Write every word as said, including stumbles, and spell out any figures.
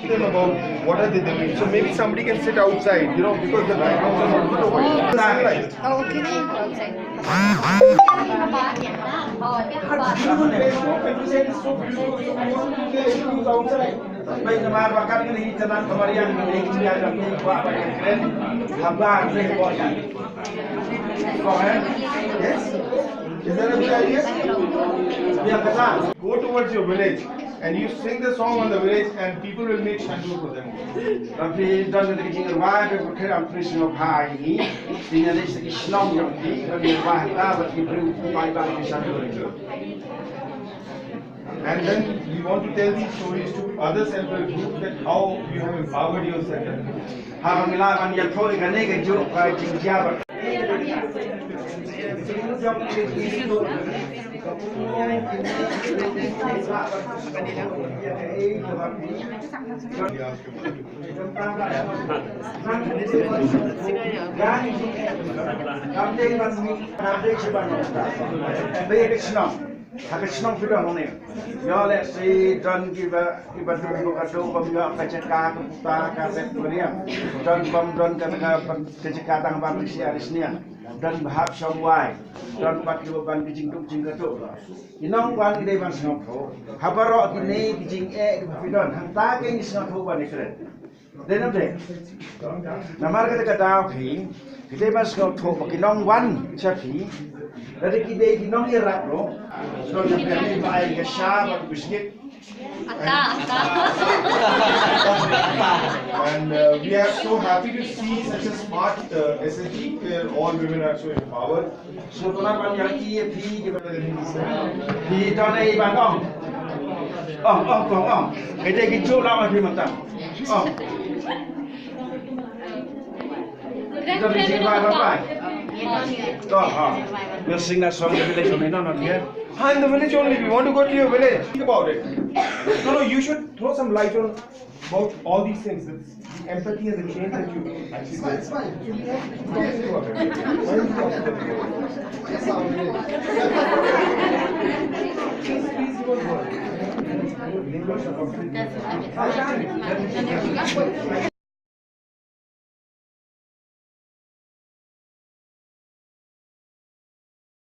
Them about what are they doing. So maybe somebody can sit outside, you know, because the background is not good over here. The sunlight. Oh, okay. Outside. Bai namar ba kan ngi hi tanan kamariang ngi hi jia jam ni kwa ba yang kren. Habar ni kwa yang. Go ahead. Yes. Is that a good idea? Yeah, kata. Go towards your village and you sing the song on the village and people will make shandu for them. Ba phi don ka jingrwai ba phi kren am phi sngewbha ïa ngi. Phi ïa leh sa ki shnong jong phi ba phi rwai ta ba ki briew bai ba ki shandu. And then we want to tell these stories to other self-help groups that how you have empowered yourself. Haba ngi lah ban ïathuh ïa kane ka juk ka jingjia ba. Ha ka shnong phi don hangne. Ïoh lehse don kiba, kiba don ka duk bym ïoh ka jaka ka puta ka ret mariang. Don bym don ka, ka, ka jaka tang ban ri syiar ri sniang. Don ba hap shong wai. Don pat kiba ban ki jingduk jingkaduk. Ki nongwan ki dei ban sngewthuh. Ha baroh kine ki jingeh kiba phi don. Hangta ki sngewthuh ban ïakren. Dei ne em dei? Namar kata ka daw phi, phi dei ban sngewthuh ba ki nongwan sha phi, lada ki dei ki nongïarap ruh, sngewthuh ba phi ba ai ka sha bad ka biscuit. Ata, ata. And uh, we are so happy to see such a smart uh, S H G where all women are so empowered. Sngewtynnat ban ïa ki ïa phi ki ba phi don ei ban ong. Ong, ong, ong, ong. Ka dei ki juk lam phi mynta. Ong. Don ei ki bai ban bai. To ha. We'll sing that song in the village only. No, not here. Ah, in the village only. We want to go to your village. Think about it. No, no, you should throw some light on about all these things, the empathy and the change that you actually. It's fine, it's fine. Please, please, you don't worry.